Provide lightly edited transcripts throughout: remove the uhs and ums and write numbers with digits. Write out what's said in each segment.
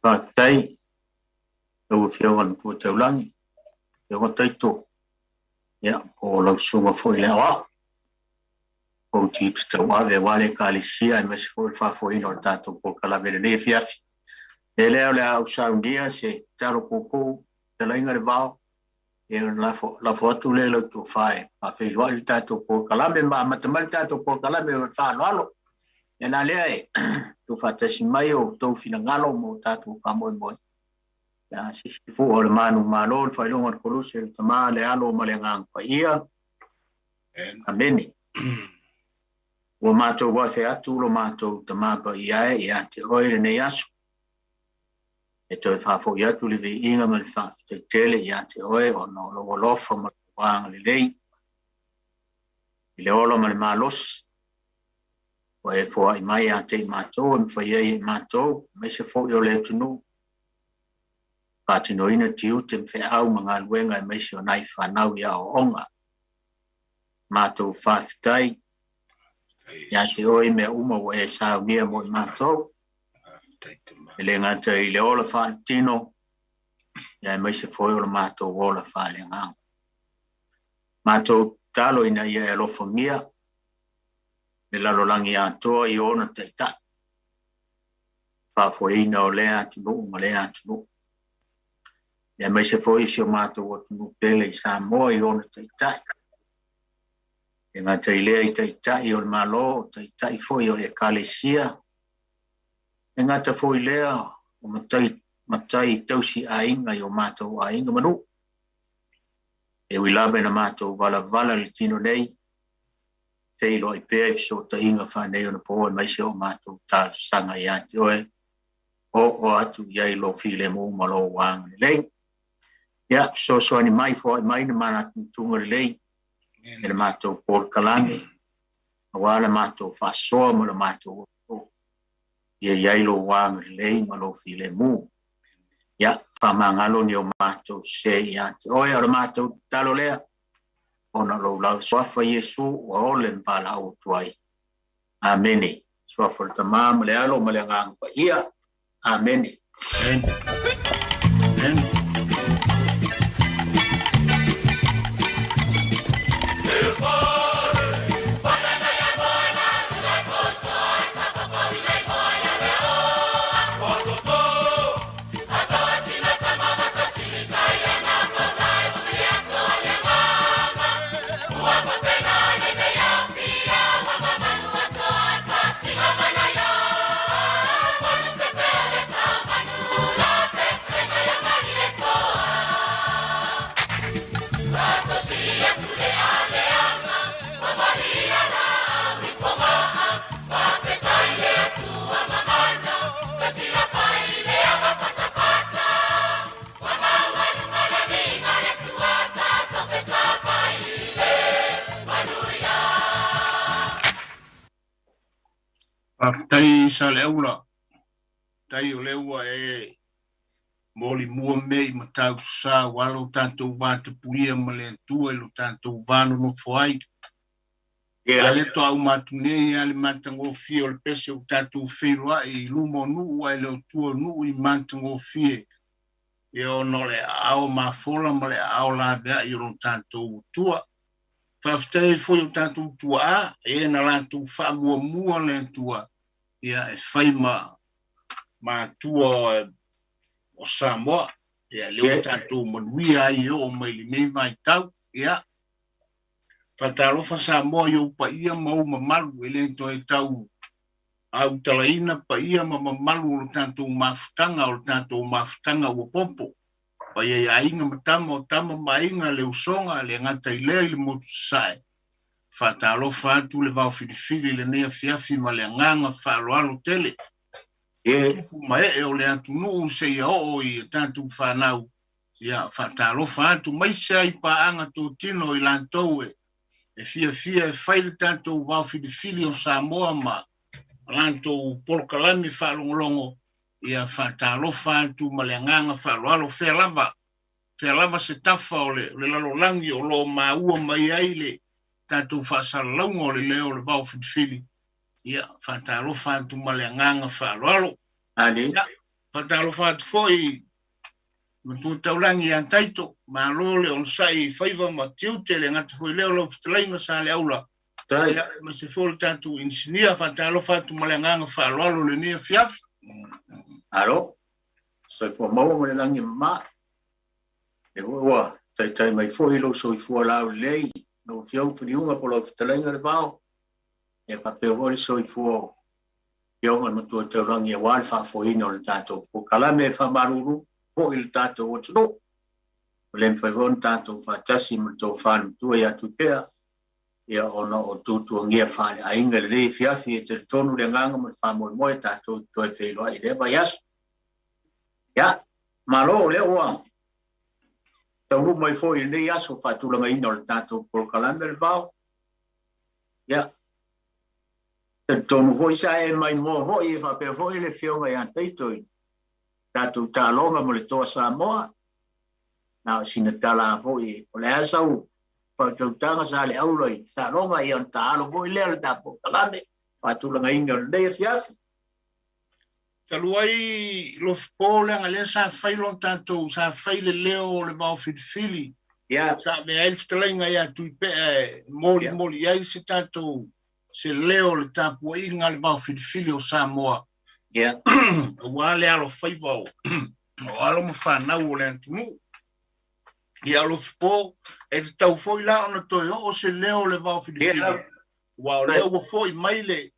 Faafetai lau Afioga i le Matua Taulagi, Afioga Taito, ia, po o lau Susuga foi i le Aoao, ou tiute tauave aua le Ekalesia aemaise foi o le faafoeina o le tatou polokalame i lenei afiafi. O le mea lea o le a ou saunia se tatalo puupuu, fetalaiga Levao, ia ona lafo, lafo atu lea i lau tofa e faafeiloai le tatou polokalame ma amata mai le tatou polokalame ma le faaaloalo. O le mea la lea e tuufaatasi mai o outou finagalo ma o tatou faamoemoe. Ia sisi fua o le manumalo, le faailoga o le Koluse, le Tama, le Alo ma le Agaga Paia. Amene. Ua matou afe atu lo matou Tama Paia e ia te oe i lenei aso. E toe faafoi atu le viiga ma le faafetai tele ia te oe ona o lou alofa ma lou agalelei i le ola ma le malosi ua e foai mai ia te i matou e mafai ai e matou, aemaise foi o le atunuu, faatinoina tiute ma feau ma galuega aemaise o nai fanau i aoaoga. Matou faafetai ia te oe i mea uma ua e saunia mo i matou, e le gata i le ola faaletino, ia aemaise foi o le matou ola faaleagaga. Matou tatalo ina ia e alofagia le lalolagi atoa i ona taitai, faafoeina o lea atunuu ma lea atunuu, aemaise foi si o matou atunuu pele i Samoa i ona taitai. E gata i lea i taitai o le Malo, taitai foi o le Ekalesia, e gata foi lea o matai, matai tausi aiga i o matou aiga ma nuu. E ui lava ina matou valavala i le tino nei, feiloai pea i fesootaiga faaneionapo aemaise o matou talosaga ia te oe, oo atu i ai lou filemu ma lou agalelei. Ia, fesoasoani mai, foai mai ni manatunatuga lelei i le matou polokalame, aua le matou faasoa ma le matou atunuu. Ia i ai lou agalelei ma lou filemu. Ia, faamagalo ni o matou sese ia te oe, o le matou tatalo lea, ona o lou lava suafa Iesu ua ole ma valaau atu ai. Amene. Suafa o le Tama ma le Alo ma le Agaga Paia. Amene. Amen. Amen. Faafetai Saleaula, faafetai o lea ua e molimua mea i Matautu-sa aua lo tatou va tapuia ma le Atua i lo tatou va nonofo ai. A lea toa uma atu nei lava le matagofie o le pese ua tatou feiloai i luma o nuu ae le o tua o nuu i matagofie ia ona o le aao mafola ma le aao laveai o lo tatou Atua. Faafetai ai foi o tatou tuaa e na latou faamuamua le Atua ia e fai ma matua o Samoa. Ia lea ua tatou manuia ai e oo mai i lenei vaitau. Ia faatalofa Samoa i ou paia ma ou mamalu e le toe tau autalaina paia ma mamalu o lo tatou mafutaga, o lo tatou mafutaga ua popo. Paia i aiga ma tama, o tama ma aiga, le usoga, le gata i lea i le motu sasae. Faatalofa atu le vaofilifili i lenei afiafi ma le agaga faaaloalo tele. Tupu ma ee o le atunuu seia oo i a tatou fanau, ia faatalofa atu maise ai paaga totino i latou e fiafia e fai le tatou vaofilifili o Samoa ma latou polokalame faalogologo, ia faatalofa atu ma le agaga faaaloalo. Fea lava, fea lava se tafa o le, o le lalolagi o lo o maua mai ai le tatou faasalalauga o le leo o le vaofilifili, ia faatalofa atu ma le agaga faaaloalo. Ali. Ia, Faatalofa atu foi i Matua Taulagi ia Taito, malo le onosai i faiva ma tiute, le gata foi lea o lau fetalaiga Saleaula, ia, aemaise foi o le tatou inisinia. Faatalofa atu ma le agaga faaaloalo i lenei afiafi. Malo, soifua maua ma le lagi e mama. E foi ua taitai mai foi lou soifua laulelei, lau Afioga Filiuga po o lau fetalaiga le Vao, ia faapea foi le soifua o Afioga i le Matua Taulagi aua le faafoeina o le tatou polokalame e faamalulu foi i le tatou atunuu. Ua le mafai foi ona tatou faatasi ma le tofa le matua ia Tuipea, ia ona o tuatuagia faaleaiga i lenei afiafi. E talitonu le agaga ma le faamoemoe tatou te toe feiloai i lea vaiaso. Ia, malo o lea ua taunuu mai foi i lenei aso faatulagaina o le tatou polokalame le Vao. Ia, talitonu foi sa e maimoa foi e faapea foi le Afioga ia Taito i tatou taaloga ma le Toa Samoa. Na o sina tala foi, o le a sau fautautaga sa le aula i taaloga, ia ona taalo foi lea le tatou polokalame faatulagaina o lenei afiafi. Talu ai Lofipo leaga lea sa fai lo tatou, sa fai le leo o le Vao Filifili. Sa avea ai le fetalaiga ia Tuipea e molimoli ai se tatou se leo o le tapuaiga a le Vao Filifili o Samoa. Aua le alofaiva o alo ma fanau o le atunuu. Ia Lofipo, e tatau foi la ona toe oo se leo o le Vao Filifili. Aua o lea ua foi mai le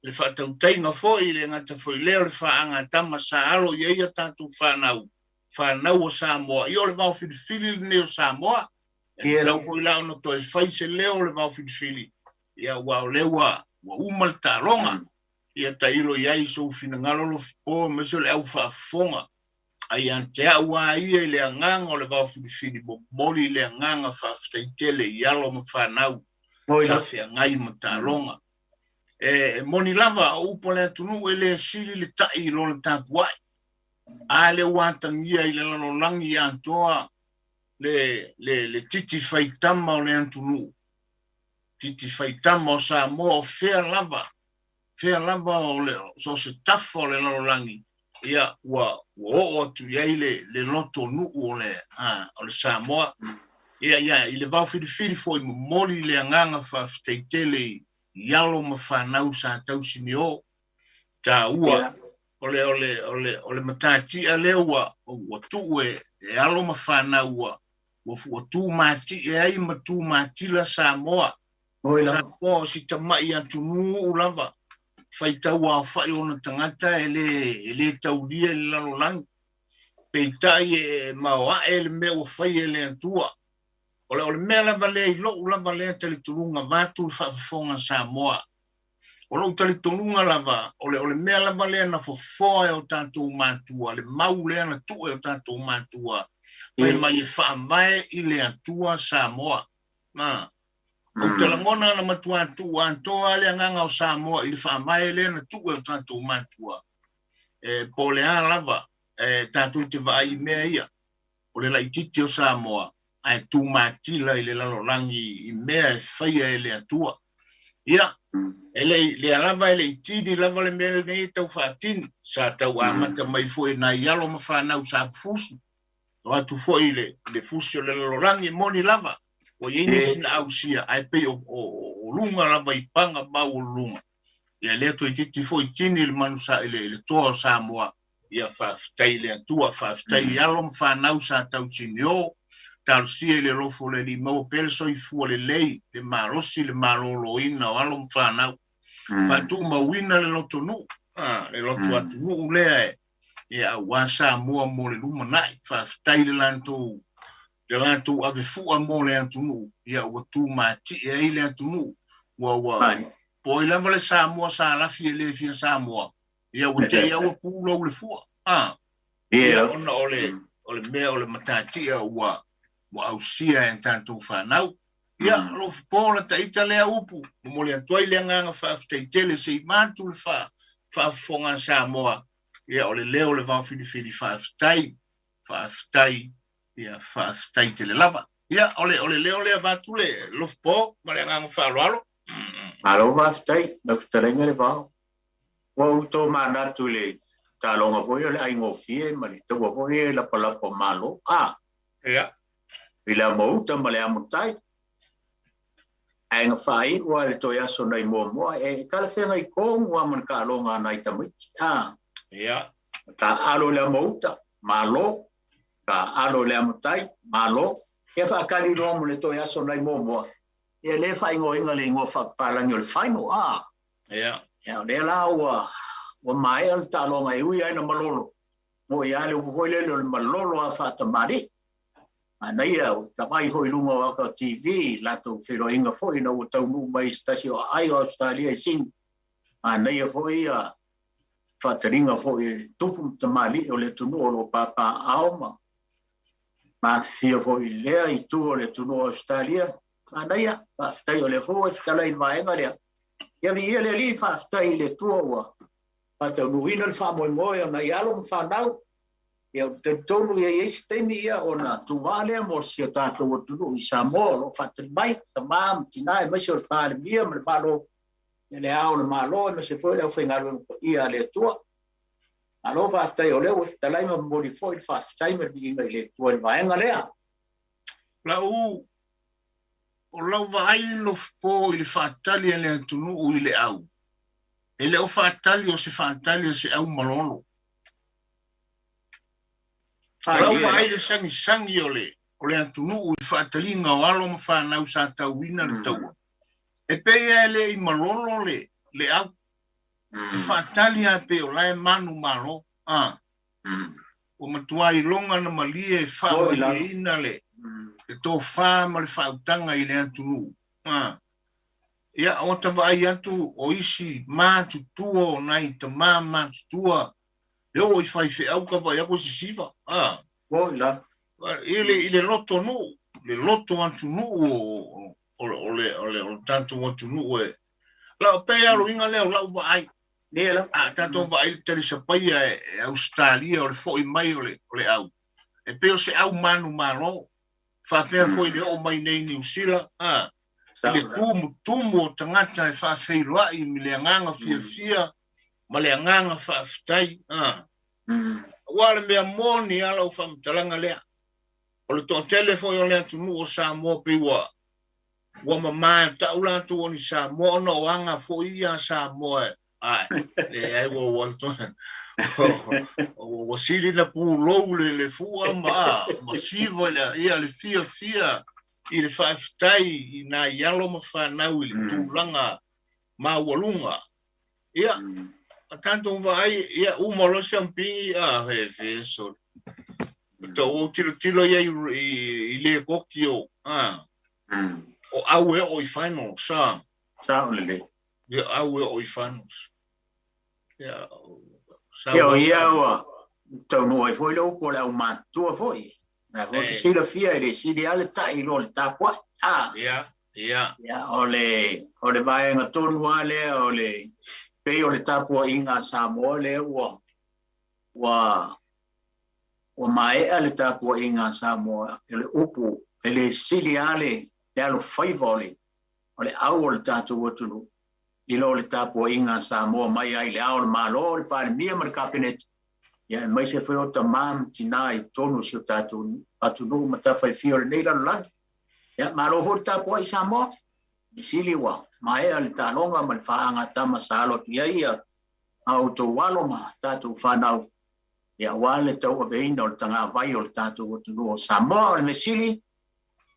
le faatautaiga foi, le gata foi lea o le faagatama sa alo i ai a tatou fanau, fanau o Samoa. Ia o le Vao Filifili lenei o Samoa. E tatau foi la ona toe fai se leo o le Vao Filifili, ia aua o lea ua uma le taaloga. Ia tailo i ai sou finagalo Lofipo, aemaise o le au faafofoga. A ia te au a ia i le agaga o le Vao Filifili, momoli le agaga faafetai tele i alo ma fanau sa feagai ma taaloga. E moni lava o upu a le atunuu e le sili le ta'i i lo le tapua'i. A lea ua atagia i le lalolagi atoa le, le, le titi faitama o le atunuu, titi faitama o Samoa, o fea lava, fea lava o le, so o se tafa o le lalolagi, ia, ua, ua oo atu i ai le, le loto nuu o le, a, o le Samoa. Ia, ia, i le vao filifili foi momoli le agaga faafetai tele i, i alo ma fanau sa tausinio, taua, o le, o le, o le, o le matatia lea ua, ua tuu e, e alo ma fanau ua, ua, ua tumatie ai ma tumatila Samoa. Samoa o si tama'i atunuu lava, faitau aofa'i ona tagata e le, e le taulia i le lalolagi. Peitai e maoae le mea ua fai e le Atua. O le, o le mea lava lea i lo'u lava lea talitonuga vaeatu le faafofoga a Samoa. O lo'u talitonuga lava, o le, o le mea lava lea na fofoa e o tatou matua, le mau lea na tuu e o tatou matua, fai mai e faavae i le Atua Samoa. Na. Ou te lagona na matua tuu atoa le agaga o Samoa i le faavae lea na tuu e o tatou matua. E, po o le a lava, e, tatou te vaai i mea ia. O le laitiiti o Samoa, ae tumatila i le lalolagi i mea e faia e le Atua. Ia, e le i, lea lava e le i tini lava le mea lenei e tau faatini, sa tau amata mai foi e nai alo ma fanau sa fusu, o atu foi i le, le fusi o le lalolagi, e moni lava, ua i ai nisi na ausia, ae pei o, o, o luga lava i paga maualuluga. Ia, lea toeitiiti foi tini le manu sa, i le, i le toa o Samoa, Ia faafetai i le Atua, faafetai i alo ma fanau sa tausinio, talosia i le alofa o le Alii maua pea le soifua lelei, le malosi, le maloloina o alo ma fanau. Faatumauina le lotonuu, le loto atunuu lea e ia aua Samoa mo le lumanai. Faafetai le latou le latou avefua mo le atunuu, ia ua tumatie ai le atunuu. Ua ua po ai lava le Samoa sa lafi e le fia Samoa, Ia ua te i ua pulou le fua. A. Ia ona o le o le mea o le matatia ua ua ausia e tatou fanau. Ia Alofipo la taita lea upu, momoli atu ai le agaga faafetai tele se i matu le fa faafofoga a Samoa. Ia o le leo o le Vao Filifili faafetai, faafetai, ia faafetai tele lava. Ia o le o le leo lea vaeatu le Alofipo ma le agaga faaaloalo. Malo faafetai, lau fetalaiga le Vao. Ua ou tomanatu i le Taaloga foi o le aigofie ma le taua foi e lapalapa o Malo. A. Ia. I le amouta ma le amotai. Ae na faaiu lava i le toe aso nai muamua e talafeagai tonu lava ma le taaloga a nai tamaiti. A. Ia. Taaalo i le amouta, malo. Taaalo i le amotai, malo. Ia faatali loa mo le toe aso nai muamua. Ia lea e faaigoaina le igoa faapapalagi o le final. A. Ia. Ia, o lea la ua ua maea le taaloga e ui lava ina malolo. Mo'i lava le upu foi lele o le malolo lava faatamalii. Manaia, ua tavai foi i luga o ata o TV, latou feiloaiga foi ina ua taunuu mai i se tasi o aai o Ausetalia i Sini. Manaia foi ia faataliga foi e tupu ma tamalii o le atunuu o lo o papaaao ma mafifio foi i lea itu o le atunuu o Ausetalia. Manaia, faafetai o lea foi ua e fetalai i le vaega lea. Ia viia le Alii, faafetai i le Atua ua faataunuuina le faamoemoe o nai alo ma fanau. Ia, ou te talitonu ia i ai se taimi ia ona tuvaa lea mo si o tatou atunuu i Samoa o lo o faatali mai, tama ma tina aemaise o le Palemia ma le Malo, ia le Ao o le Malo aemaise foi le aufaigaluega paia a le Atua. Malo faafetai o lea ua fetalai ma momoli foi le faafetai ma le viiga i le Atua i le vaega lea. Lau O lau vaai lofopo i le faatali a le atunuu i le au, e le o faatali o se faatali o se au malolo. O lau vaai le sagisagi o le o le atunuu i faataliga o alo ma fanau sa tauina le taua, e pei lava e le i malolo le le au. E faatali lava pei o la e manumalo. A. Ua matua iloga na malie e faamalieina le tofa ma le faautaga i le atunuu. Ia, ua ta vaai atu o isi matutua o nai tama matutua e oo i faifeau ka vaai atu e sisiva. I le loto nuu, le loto atunuu o le tatou atunuu e. Lau pei lava o le uiga lea o lau vaai. Lea lava. A tatou vaai le talisapaia e Ausetalia o le foi mai o le, o le au, e pei o se au manumalo. Faapea foi le oo mai nei i Niu Sila, a, i le tumutumu o tagata e faafeiloai i le agaga fiafia ma le agaga faafetai. A, aua o le mea moni lava lau faamatalaga lea, o le toatele foi o le atunuu o Samoa pei ua Ua mama tau latou o ni Samoa ona o aga foi ia a Samoa e ae, leai ua ua ua sili na pulou le le fua ma ma siva i le ia le fiafia i le faafetai i nai alo ma fanau i le tulaga maualuga. Ia, a tatou vaai, ia uma loa siampigi, a he he sole. Tau ou tilotilo i ai i lekoti o, a, o au e oo i finals, a. Sao lelei. Ia, au e oo i finals. Ia, sa Ia, o ia ua taunuu ai foi le upu o le aumatutua foi. Na foi te silafia e le sili lava le ta'i i lo le tapuai. A. Ia, ia. Ia, o le vaega tonu lava lea o le pei o le tapuaiga a Samoa lea ua ua ua maea le tapuaiga a Samoa, o le upu e le sili lava le alofaiva o le o le au o le tatou atunuu i lo le tapuaiga a Samoa mai ai le Ao o le Malo, le Palemia ma le Kapeneta, ia aemaise foi o tama ma tina i totonu o si o tatou atunuu ma tafaifia o lenei lalolagi. Ia, malo foi le tapuai Samoa. Mea sili ua maea le taaloga ma le faagatama sa alo atu i ai a outou alo ma tatou fanau, ia aua le tauaveina o le tagavai o le tatou atunuu o Samoa. O le mea sili,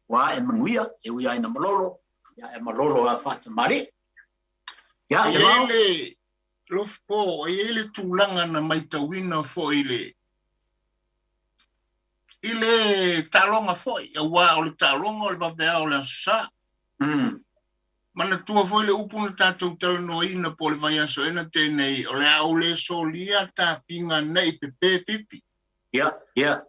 ua ae manuia, e ui lava ina malolo, ia e malolo lava faatamalii. Ia, E i ai le Lofopo, e i ai le tulaga na matauina foi i le i le taaloga foi, aua o le taaloga o le vaveao o le Aso Sa. Manatua foi le upu na tatou talanoaina po o le vaiaso ea na tea nei, o le a ou le solia tapiga nei pepe pipi. Ia, ia.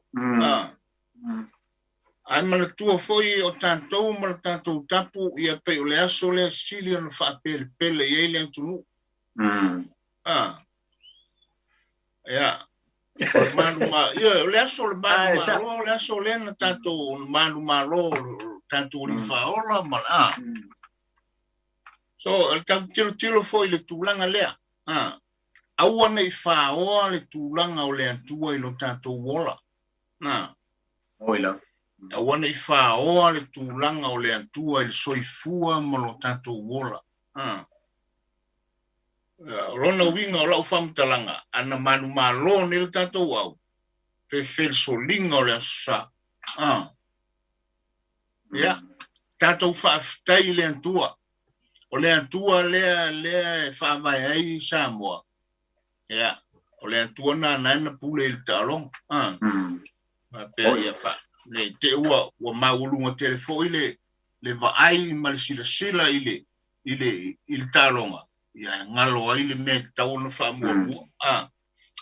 Ae manatua foi o tatou ma le tatou tapu, ia pei o le aso lea sili ona faapelepele i ai le atunuu. Ia, o le malu ma, ia, o le aso o le malu malo, o le aso lea na tatou malu malo, tatou alii faaola ma, a. So, o le tatou tilotilo foi i le tulaga lea. Aua nei faoa le tulaga o le Atua i lo tatou ola. Na. Oi la. Aua nei faoa le tulaga o le Atua i le soifua ma lo tatou ola. O lona uiga o lau faamatalaga, ana manumalo nei le tatou au, fefe le soliga o le Aso Sa. Ia, tatou faafetai i le Atua. O le Atua lea lea e faavae ai Samoa. Ia, o le Atua nana na pule i le taaloga. Faapea ia fa nei te ua ua maualuga tele foi le vaai ma le silasila i le taaloga. Ia e galo ai le mea e tatau ona faamuamua.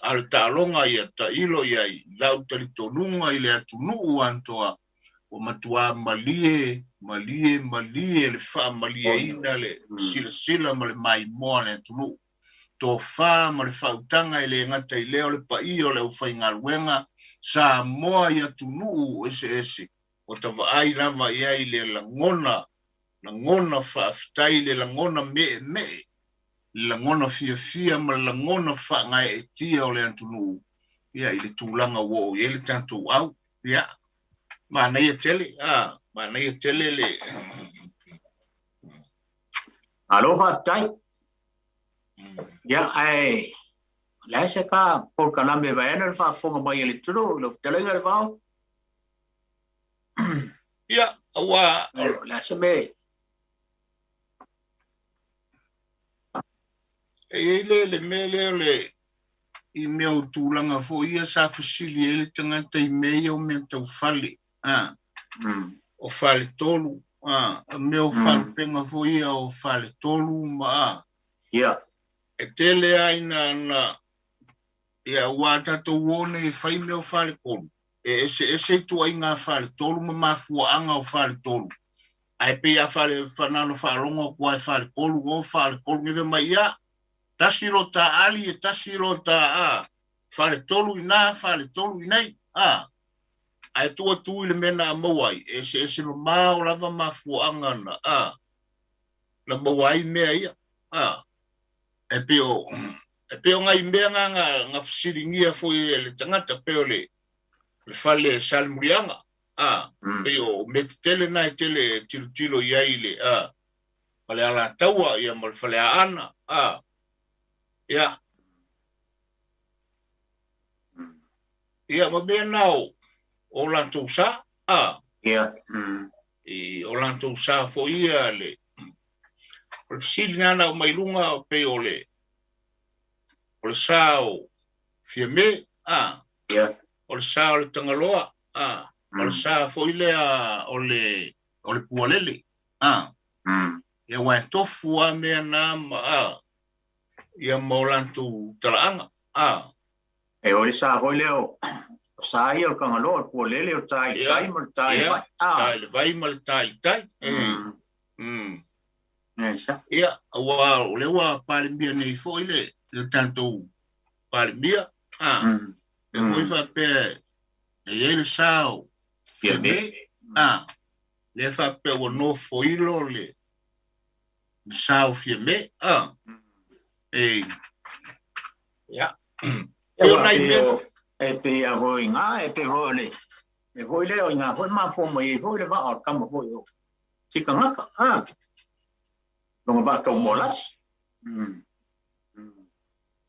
A le taaloga ia tailo ia i lau talitonuga i le atunuu atoa ua matua malie malie malie le faamalieina le silasila ma le maimoa le atunuu. Tofa ma le faautaga e le gata i lea o le paia o le aufaigaluega Samoa i atunuu eseese o tavaai lava i ai le lagona lagona faafetai le lagona meemee le lagona fiafia ma le lagona faagaeetia o le atunuu ia i le tulaga ua oo i ai le tatou au. Ia manaia tele manaia tele le Alo faafetai. Ia ae le se ka polokalame vaena le faafofoga mai e le atunuu i lau fetalaiga le Vao. Ia ua le se mea e i ai le mea lea o le i mea o tulaga foi ia sa fesili ai le tagata i mea ia o mea taufale o faletolu mea o falupega foi ia o faletolu ma ia e tele ai na ia ua tatou o nei fai mea o faletolu e ese ese ituaiga faletolu ma mafuaaga o faletolu ae pei a fale fanano faalogo atu ai faletolu o faletolu neve mai ia tasi lo taali e tasi lo taa faletolu ina faletolu inai ae tua tu i le mea na maua ai e ese ese mamao lava mafuaaga na na maua ai mea ia e pei o ngai mea nga fesiligia foi e le tagata pei o le fale Salemuliaga pei o mea tetele na e tele tilotilo i ai le ma le Alataua ia ma le fale Aana ia ia ma mea na o latou sa ia i o latou sa foi ia le o le fesili na o mai luga pei o le sa o Fiame ia o le sa o le Tagaloa o le sa foi lea o le Pualele ia ua e tofu a mea na ma ia ma o latou talaaga E o le sa foi lea o sa ia o le Tagaloa o le Pualele o le tai i tai ma le tai i le vai tai le vai ma le tai i tai ia ua o le ua Palemia nei foi le tatou Palemia e foi faapea e i ai le sa o Fiame lea faapea ua nofoilo le sa o Fiame e ia e pei a foi ngā e pei foi le e foi lea o ngā foi mafua mai ai foi le vaa o le kama foi o Tikangaka longa vaa tau molasi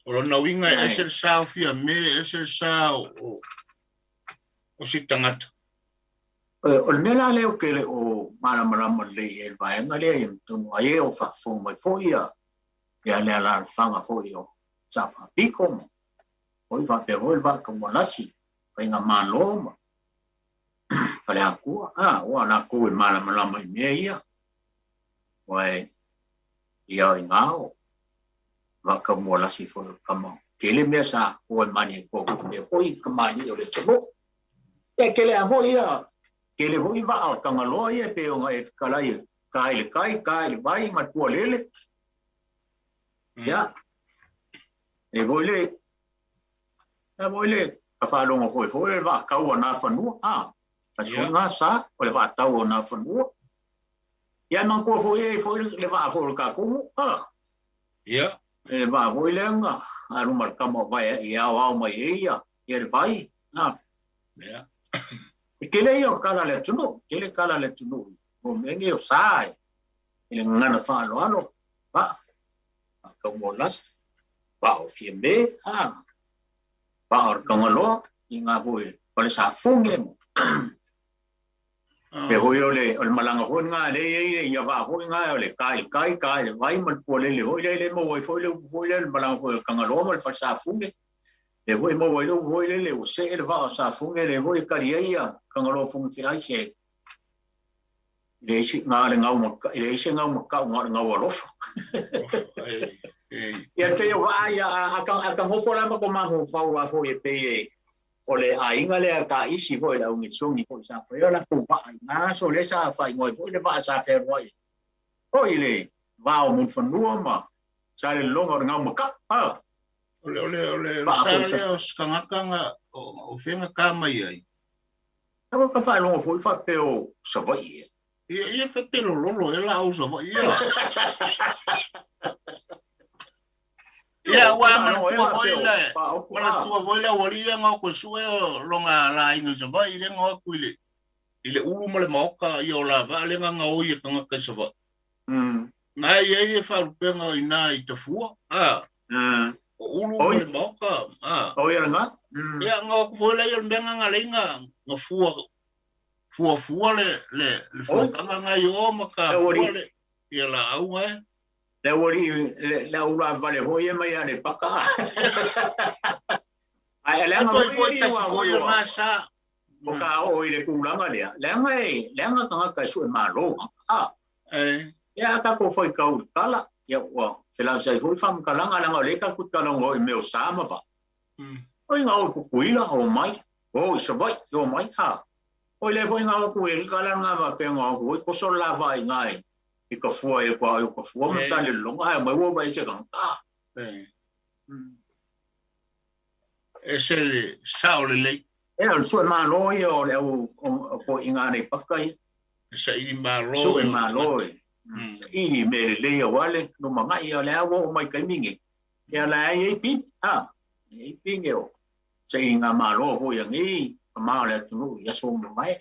O lona uiga e ese le sa o Fiame e ese le sa o si tagata. O le mea la lea o ke le o malamalama lelei e le vaega lea ia tonu ai e o faafofoga mai foi ia ia le alalafaga foi o Sa Faapito ma foi faapea foi le vaa taumalasi faiga malo ma Faleakua ua latou e malamalama i mea ia ua e ia i ngā o vaa taumualasi foi o kama tele mea sa o e mani ko mea foi kamani o le atunuu e tele a foi ia tele foi vaa o Tagaloa ia pe o e fekalai ka i le kai ka i le vai ma le pualele ia e foi le ka faalogo foi foi le vaatau o nā fanua kasi foi ngā sa o le vaatau o nā fanua ia manatua foi e foi le vaa foi o le tatou ia E le vaa foi lea na alu ma le tama o vae i aoao mai ai ia ia le vai. A. Ia. E tele ia o tala a le atunuu, tele tala a le atunuu mo mea nei o sa i le gagana faaaloalo, vaa, vaa taumoalasi, vaa o Fiame, a, vaa o le Tagaloa, i ngā foi Falesafune ma Pei foi o le malaga foi lena lea e i ai ia vaa foi lena o le ta i le tai, ta i le vai ma le pualele foi lea, lea e maua ai foi le upu foi lea, le malaga foi o le Tagaloa ma le Falesafune. Lea foi e maua ai le upu foi lele, ua see le vaa o Safune, lea foi e tali ai ia Tagaloa Fofoga Fetalai se leai se na o le gau leai se gau matau na o le gau alofa. Ia pei o vaa ia a ta nofo la ma ko mafaufau a foi e pei e o le aiga lea taisi foi le augisogi foi sa faia o latou vaa i na aso lea sa faaigoa ai foi le vaa sa fealuai foi le va o Mulifanua ma Salelologa o le Gaumata a O le sa lea o se tagata na o fea ka mai ai. Aua ka faalogo foi faapea o Savaii e. Ia ia fe lololo e la au Savaii ia. Ia ua manatua foi le manatua foi le aualii ia nga ko sue o longa la inga Savaii le nga ku i le ulu ma le maoka ia o la va le nga nga o ia tagata i Savaii. Na ia ia faalupega i na i tafua. A. O ulu ma le maoka. A. O ia nga. Ia nga ku foi le ia le mea nga le nga nga fua fua fua le fuataga nga i o ma ka fua le ia la au e. Le uri le ula vale foi e mai ale paka. Ai le nga foi ta foi o na sa o ka o i le tulaga lea. Leaga e leaga tagata e sue malo. A. E. Ia ka ko foi kau kala. Ia ua felausiai foi faamatalaga leaga o lea tatou talanoa i mea o sa ma vaa. Oi ngā o Kukuila, o mai, o i Savaii, o mai, ha. Oi le foi ngā o ku e kala ngā ma pe ngā o ku ko so la vai ngā i ka fua e kwa o ka fua ma tale longa ai mai wo vai se kang ta. E. E se le sa o le lei. E o sue malo ia o le au o ko inga nei pakai. E sa ili malo. Sue malo e. Sa ili me le le o wale no manga ia le au o mai kai mingi. Ia la ai e pi ha. E pinge o. Sa ili ngā malo ho ia ngi ma o le atunuu ia so mai.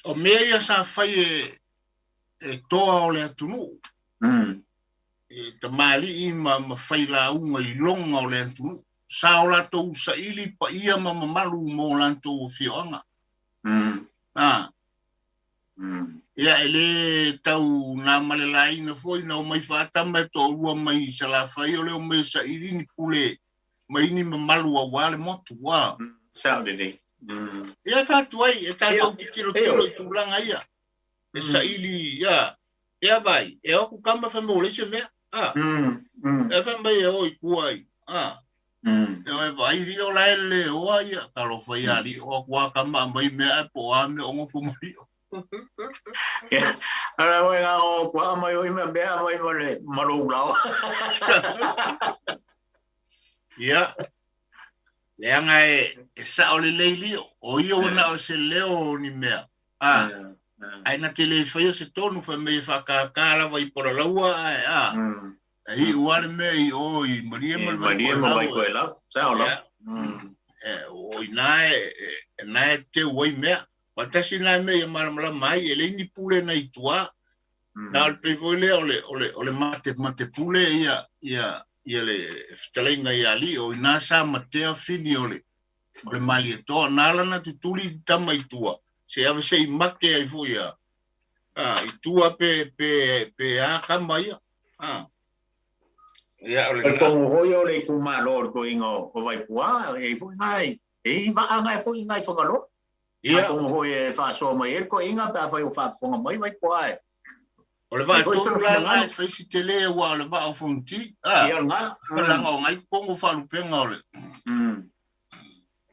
O mea ia sa fai e toa o le atunuu. E tamalii ma fai lauga i loga o le atunuu. Sa o latou saili paia ma mamalu mo latou afioaga. A. Ia e lē tau na ma le laina foi na omai faatama e toalua mai i Salafai o le omai saili ni pule mai ni mamalu auā le motu ua. Sao lelei. Ia e faatu ai e tatou tilotilo i tulaga ia. E saili ia ia vai e o ku kama fa mo le se mea. A. E fa mai e o i kua ai. A. E o e vai li o la le o ia talofa ia li o kua kama mai mea e po a me o ngofu mai. Ara wai ngā o kua mai o i mea mea mai ma le marou lao. Ia. Leaga e sao lelei lio. O ia ua o se leo ni mea. A. Ai na te le faia se tonu fa me whakaka lava i Poralaua ai a. Ai ua le mea i o i Maria ma le Maria ma vai koe lau. Sao lau. E o i nā e nā e te ua i mea. Pa tasi nā mea ia malamalama ai e le ni pule na i tua. Nā o le pei foi lea o le mate pule ia ia ia le fetalaiga ia alii o ina sa matea fini o le Malietoa na ala na tutuli tama i tua se ave se i make ai foi ia a i tua pe pe pe a kama ia a ia o le O kongo hoi o le itumalo o le toeaina o Vaipua e foi ngai e i vaa ngai foi ngai Fagaloa. Ia kongo hoi e faasoa mai e le toeaina pe afai o faafofoga mai Vaipua e. O le vaa tonu la ngai fai si tele ua o le vaa o Fonoti a Ia nga. Langa o ngai kongo faalupega o le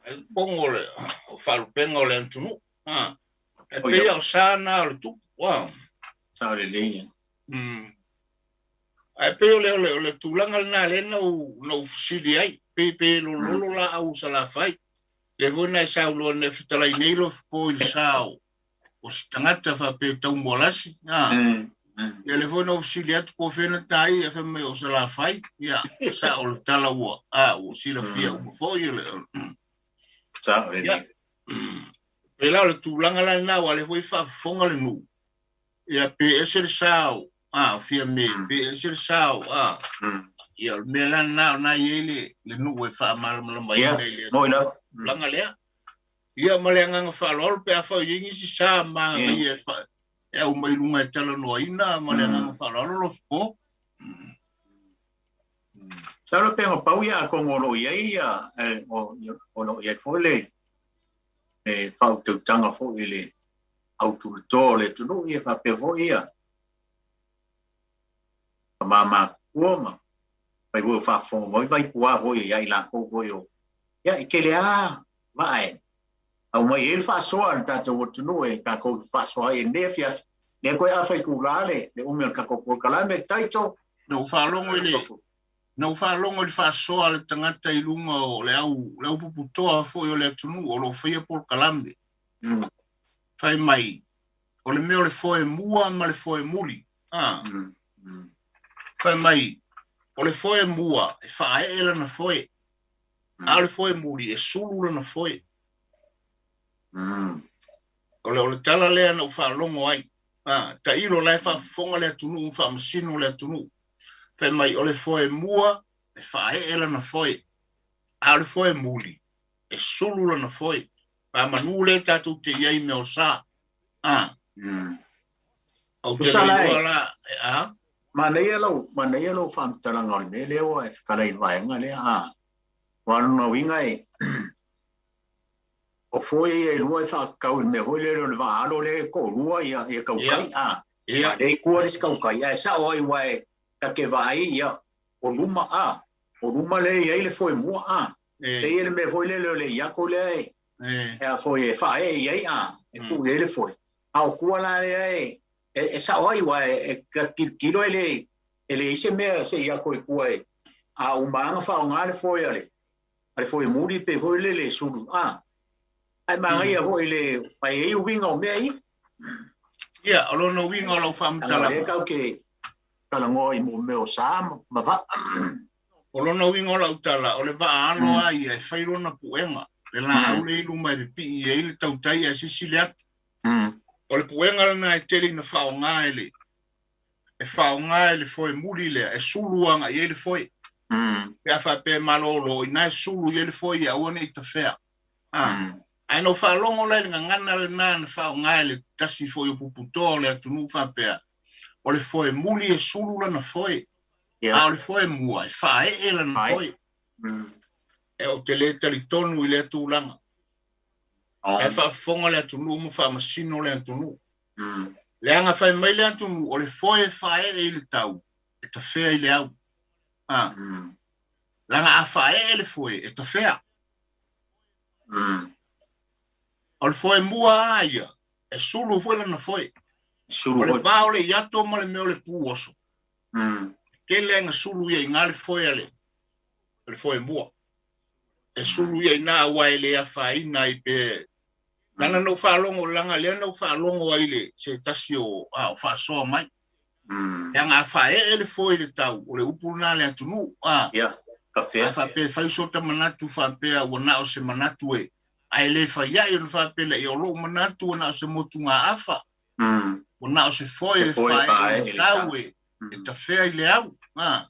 ngai kongo o le o faalupega o le atunuu a e pei o sa na o le tupu ua. Sao lelei. Ae pei o le tulaga lena lea na ou fesili ai pe pe lololo la au Salafai le foi na e saunoa na fetalai nei lo fofo i le sa o se tagata faapea taumoalasi a. Ia lea foi na ou fesili atu po o fea na ta ai, fai mai o Salafai. Ia, sao le tala ua, a, ua silafia uma foi o le... Sao le. Ia, pei la o le tulaga la lena, aua o lea foi e faafofoga le nuu. Ia, pe ese le sao, a, o Fiame, pe ese le sao, a. Ia, o le mea la lena o lena e i ai le, le nuu e faamalamalamaina i le tulaga lea. Ia, ma le agaga faaaloalo pe afai o i ai nisi sa manaia e fa, e aumai i luga e talanoaina ma le agaga faaaloalo Lofipo. Masalo pe na pau ia atonu o lo o i ai ia, o lo o i ai foi le faautautaga foi i le autuleto o le atunuu ia faapea foi ia tama matutua ma fai foi o faafofoga mai Vaipua foi ia i latou foi o ia e tele lava vaa e aumai ai le faasoa a le tatou atunuu e tatou faasoa ai i lenei afiafi. Lea toe afa itula le umi o le tatou polokalame taito. Na ou faalogo i le na ou faalogo i le faasoa a le tagata i luga o le au le au puputoa foi o le atunuu o lo o faia polokalame. Fai mai o le mea o le foe mua ma le foe muli. A. Fai mai o le foe mua e faaee lana foe, a o le foe muli e sulu lana foe. O le, o le tala lea na ou faalogo ai. A, tailo la e faafofoga le atunuu ma faamasino le atunuu. Fai mai o le foe mua e faaee lana foe, a o le foe muli e sulu lana foe. A manu lea tatou te i ai i mea o sa. A. Ou te Tusa le la iloa e. la, a? Manaia lau, manaia lau faamatalaga o le mea lea ua e fetalai i le vaega lea, a. Aua o lona uiga e, o foe ia e lua e faatatau i le mea foi lele o le vaa alo lea e toalua ia, ia tautai, a. A lea e i tua le isi tautai, ae sao ai aua e ta te vaai ia, o luma, a. O luma lea e i ai le foe mua, a. E i ai le mea foi lele o le iato lea e, e a foi e faaee i ai, a, e tuu i ai le foe. A o tua la lea e, e sao ai aua e tilotilo e le e leai se mea se iato i tua e a uma lava ona faaaoga le foe a le a le foe muli pe foi lele e sulu a ae manaia foi le ae i ai uiga o mea ia. Ia, o lona uiga o lau faamatalaga. Leaga o lea tatou te talanoa i mea o sa ma vaa. O lona uiga o lau tala, o le vaa alo lava ia e fai lona puega, le laau lea i luma e pipii ai le tautai ae sisili atu. O le puega lena e tele ina faaaoga e le e faaaoga e le foe muli lea e sulu agai i ai le foe. Pe a faapea e malolo, ina e sulu i ai le foe ia aua ne i tafea. A. Ae na ou faalogo la i le gagana lena na faaaoga e le tasi foi o puputoa o le atunuu faapea, o le foe muli e sulu lana foe, a o le foe mua e faaee lana foe. E ou te le talitonu i lea tulaga. Ae faafofoga le atunuu ma faamasino le atunuu. Leaga fai mai le atunuu, o le foe e faaee i le tau, e tafea i le au. A. Leaga a faaee le foe, e tafea. O le foe mua lava ia, e sulu foi lana foe. O le va o le iato ma le mea o le pu oso. E tele lava ina sulu ia i ina le foe a le, le foe mua. E sulu ia i ina aua e le afaina ai pe leaga na ou faalogo leaga lea na ou faalogo ai i le se tasi o a o faasoa mai. Leaga a faaee le foe i le tau, o le upu lena a le atunuu, a. Ia, tafea. A faapea e fai sota manatu faapea ua na o se manatu e, ae le fai ai ona faapea lea, ia o lou manatu ua na o se motugaafa, ua na o se foe e faaee i le tau e, e tafea i le au, a.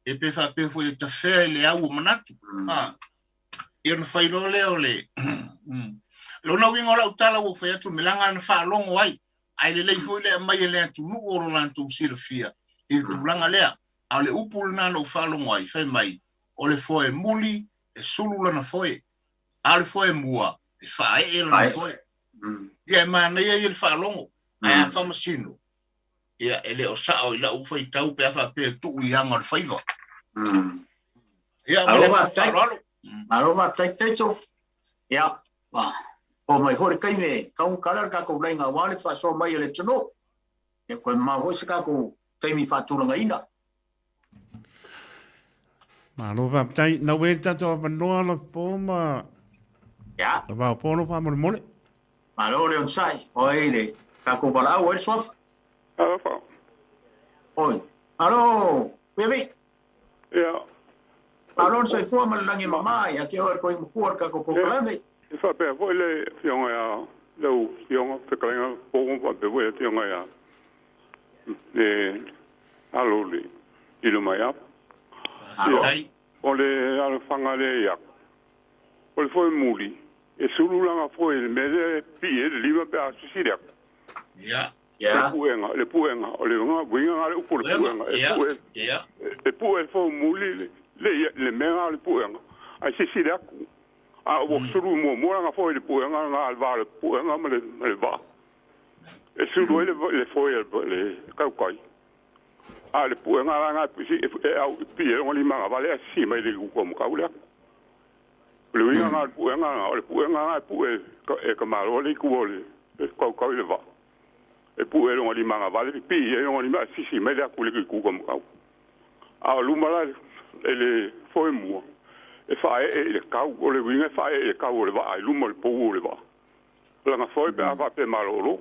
E pe faapea foi e tafea i le au o manatu, a. Ia ona fai loa lea o le lona uiga o lau tala ua ou fai atu, leaga na faalogo ai, ae lelei foi le aumai e le atunuu o lo latou silafia i le tulaga lea. A o le upu lena na ou faalogo ai, fai mai, o le foe muli e sulu lana foe, a o le foe mua e faaee lana foe. Ia e manaia ia le faalogo, ae a faamasino, ia e le o sao i lau faitau pe a faapea e tuu i aga o le faiva. Ia, ma le Malo faafetai. faaaloalo. Malo faafetai Taito. Ia, ua oo mai foi le taimi e taugata le tatou laina aua le faasoa mai a le atunuu. Ia, toe mamao foi se tatou taimi faatulagaina. Malo faafetai. Na ua i ai le tatou avanoa Lopo ma Ia. le vaopolo faamolemole. Malo le onosai. O ai le tatou valaau ai le suafa. Alofa. Oi. Alo, Bebe. Ia. Alo soifua ma le lagi e mama ia te oe le Koimatua o le tatou polokalame. E faapea foi le afioga ia lau afioga fetalaiga po faapea foi le afioga ia le alo le ilo mai apa. Faafetai. O le alofaga lea ia o le foe muli e sulu langa foe i le mea lea e pii ai le lima pe a sisili atu. Ia. Le puega, le puega, o le uiga na o le upu o le puega, e pue, e pue le foe muli le, le, le mea na o le puega, ae sisili atu. A ua sulu muamua lana foe i le puega na le va o le puega ma le, ma le vaa. E sulu ai le, le foe a le tautai. A o le puega la na e au pii ai lona lima agavale ae sisi mai le uka o Matau le atu. O le uiga na o le puega na, o le puega na e pue e ka malo le itu o le kaukau i le vaa. E pue lona lima agavale pipii ai lona lima ae sisi mai le atu i le itu o Matau. A o luma la e le foe mua e faaee i le kau, o le uiga e faaee i le kau o le vaa i luma o le pou o le vaa. Lana foe pe a faapea malolo.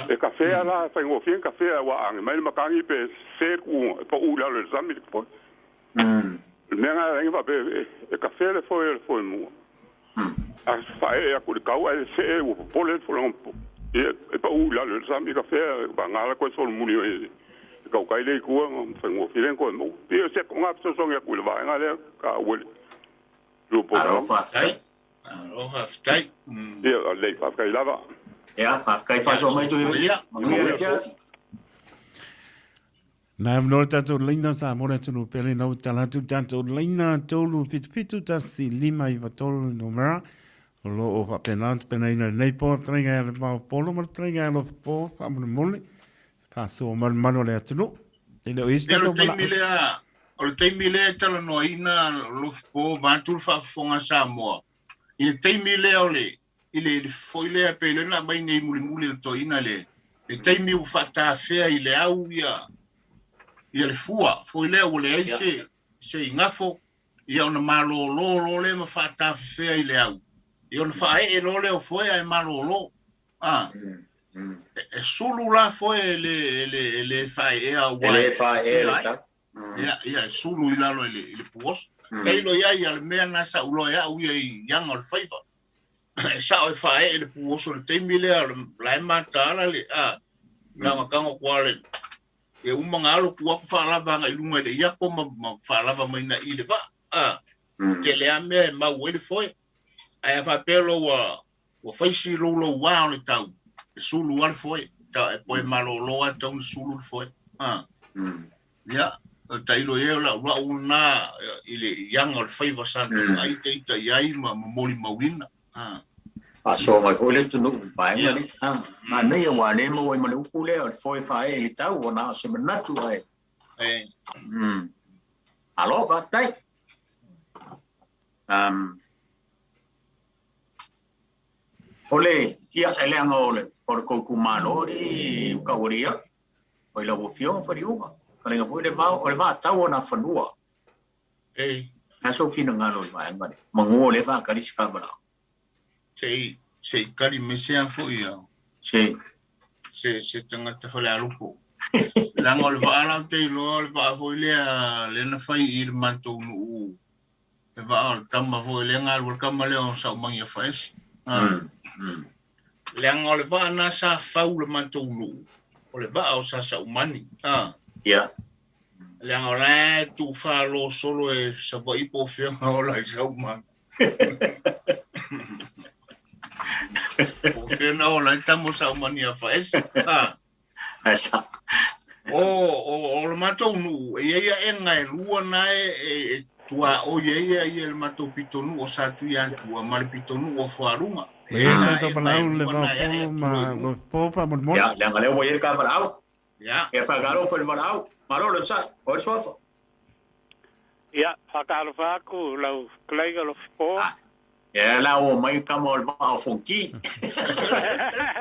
E kafea la, e faigofie ona kafea aua a age mai le matagi pe se le kuuga e pau i lalo i le sami le foe. O le mea lena e ala ai ona faapea e kafea le foe o le foe mua. A faaee atu i le kau ae see ua popole le folauga e pau i lalo i le sami kafea vagana la toe solomuli mai e tautai le i tua ona faigofie lea ona toe maua. E pei o se lena fesoasoani atu i le vaega lea taua i le Malo faafetai. Malo faafetai. Ia, lelei, faafetai lava. Ia, faafetai faasoa mai Tuivai. Manuia le afiafi. Nā e manoa le tātou laina sa mo le atunuu pele nau tala atu tātou laina 377 1593 numera o lo o faapena ona tapenaina i lenei po fetalaiga ia Levao Polo ma le fetalaiga ia Alofa Po faamolemole faasoa malumalu o le atunuu. E le o i ai se Ia, o le tatou taimi lea, o le taimi lea e talanoaina Alofa Po vaeatu le faafofoga a Samoa, i le taimi lea o le i le foi lea pei lea na aumai nei mulimuli e le toeaina le le taimi ua faatafea i le au ia ia le fua foi lea ua leai se se igafo ia ona malolo loa lea ma faatafefea i le au ia ona faaee loa lea o foe ae malolo a e sulu la foe e le e le e le faaeea ua e le faaeea le tau ia ia e sulu i lalo i le i le puoso tailo i ai a le mea na sa uloa e au ia i aga o le faiva e sao e faaee le puoso i le taimi lea o le la e mataala le a na tago atu lava le e uma ona alo tu atu faalava agai i luga i le iako ma, ma faalava mai na i le vaa a tele lava mea e mau ai le foe ae a faapea loa ua ua fai si louloua o le tau e sulu lava le foe ta e poe malolo lava e tatau ona sulu le foe a ia o le tailo i ai o lau lau lena i le i aga o le faiva sa tagai ita i ai ma molimauina a Faasoa mai foi le atunuu i vaega lea. A, manaia aua o lea e maua ai ma le upu lea o le foe faaee i le tau, ua na o se manatu ae. Malo, faafetai. Um, o le, ia, e leaga o le, o le tou itumalo alii Kaualia, o i lau Afioga Faliuga, kalega foi le vao, o le vatau o Nafanua. Ei. Le a sou finagalo i le vaega lea? Manu o lea e faatali se kavalao. Se i, se i kali mai se a foi ia. Se. Se, se tagata Falealupo. Leaga o le vaa la ou te iloa o le vaa foi lea lea na fai i le matou nuu. Le vaa o le tama foi lea galue le tama lea o Saumagiafaese. Ah. Leaga o le vaa na sa fau le matou nuu, o le vaa o Sa Saumani. Ah. Ia. Leaga o la e tuufalo solo e Savaii po o fea na ola ai Saumani. Po o fea na ola ai tama o Saumaniafaese. Ah. Ae sa. O le matou nuu, e i ai aega e lua na e tuaoi ai ia le matou pitonuu o Satuiatua ma le pitonuu o Fualuga. E i ai le tatou valaau le Vaopolo ma Lofipo faamolemole. Ia, leaga lea ua i ai le ta valaau. Ia. Ia faatalofa i le valaau. Malo le onosai. O ai le suafa? Ia, faatalofa atu lau fetalaiga Lofipo. Ia la ua omai tama o le vaa o Fonoti.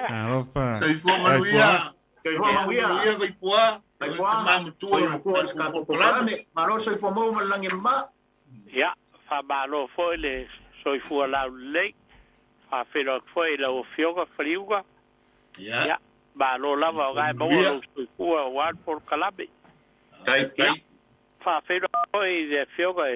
Talofa. Soifua manuia. Soifua manuia. Manuia Vaipua. Vaipua. Tama matua. Foi matua o le tatou polokalame. Malo le soifua maua ma le lagi e mama. Ia, faamalo foi le soifua laulelei. Faafeiloai atu foi i lau Afioga Faliuga. Ia. Ia, Malo lava o gae maua lou soifua aua le polokalame. Tai. Ia, faafeiloai foi i le Afioga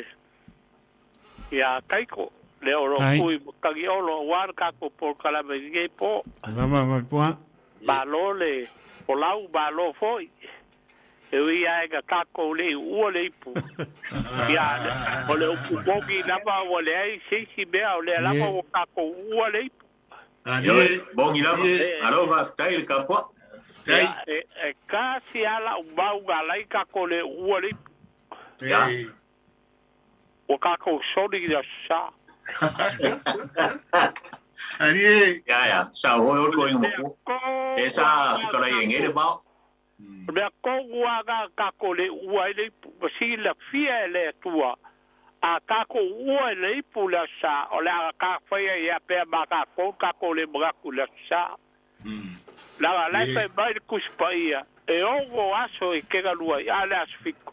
ia Kaiko, lea o lo o tui ma Tagiolo aua le tatou polokalame i lenei po. Lava Vaipua. Malo le folau, malo foi. E ui lava ina tatou le i uua le ipu, ia, o le upu moni lava ua leai se isi mea, o lea lava ua tatou uua le ipu. Ioe, moni lava. Malo faafetai i le tapuai. Ia, e tasi lava lau mau na ala ai tatou le uua le ipu. Ua tatou soli i le Aso Sa. Ya, ya, sao hoi o toinga matua. E sa fikalai e ngei le vao. O le mea tonu lava na tatou le uua ai le ipu, ma silafia e le Atua, a tatou uua i le ipu i le Aso Sa, o le a tafaia ai ia pea ma tatou le tatou le manatu i le Aso Sa. Leaga o la e fai mai le Tusi Paia, e ono aso e te galue ai, a o le aso fitu,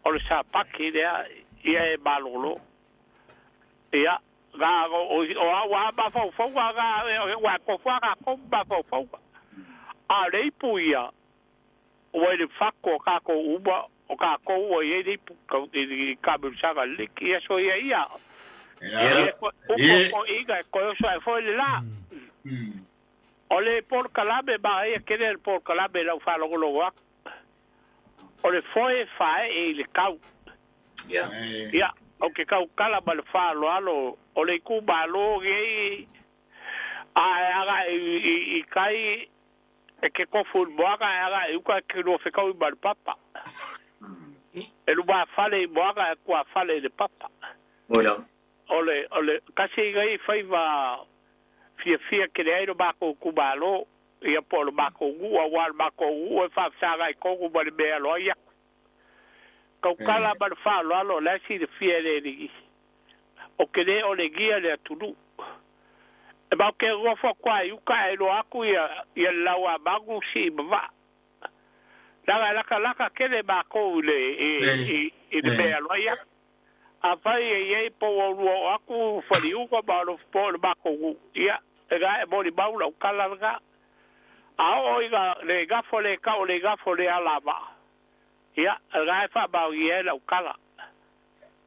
o le Sapati lea, ia e malolo. Ia, na o au lava mafaufauga na, aua e tofu lava tatou ma mafaufauga. A o le ipu ia, ua i le fatu o tatou uma, o tatou ua i ai le ipu i taamilosaga lelei. Ia soia ia, ia upu a toeaiina e toe oso ae foi le la. O le polokalame, manaia tele le polokalame i lau faalogologo atu. O le foe faaee i le tau. Ia, ou te tautala ma le faaaloalo o le itumalo nei, a e agai i tai e te tofu i le moana, e agai i uta e te lua fetaui ma le papa. E lumafale i moana e tuafale i le papa. O le, o le tasi nei faiva fiafia tele ai lo matou itumalo, ia po o le matou nuu, aua o le matou nuu e faafesagai tonu ma le mea e alo ai aku. Tautala ma le faaaloalo, o la e silafia e le alii, ou te le olegia le atunuu. E matou te nofo atu lava i uta ae iloa atu ia, ia le lauamanu sii ma vaa. Leaga e latalata tele matou i le, i, i, i le mea e alo ai aku. Afai e i ai po ua lua oo atu Faliuga ma Alofipo i le matou nuu, ia, lena e molimau lau tala lena. A oo ina le gafo le tau le gafo le alavaa, ia, lena e faamaonia ai lau tala.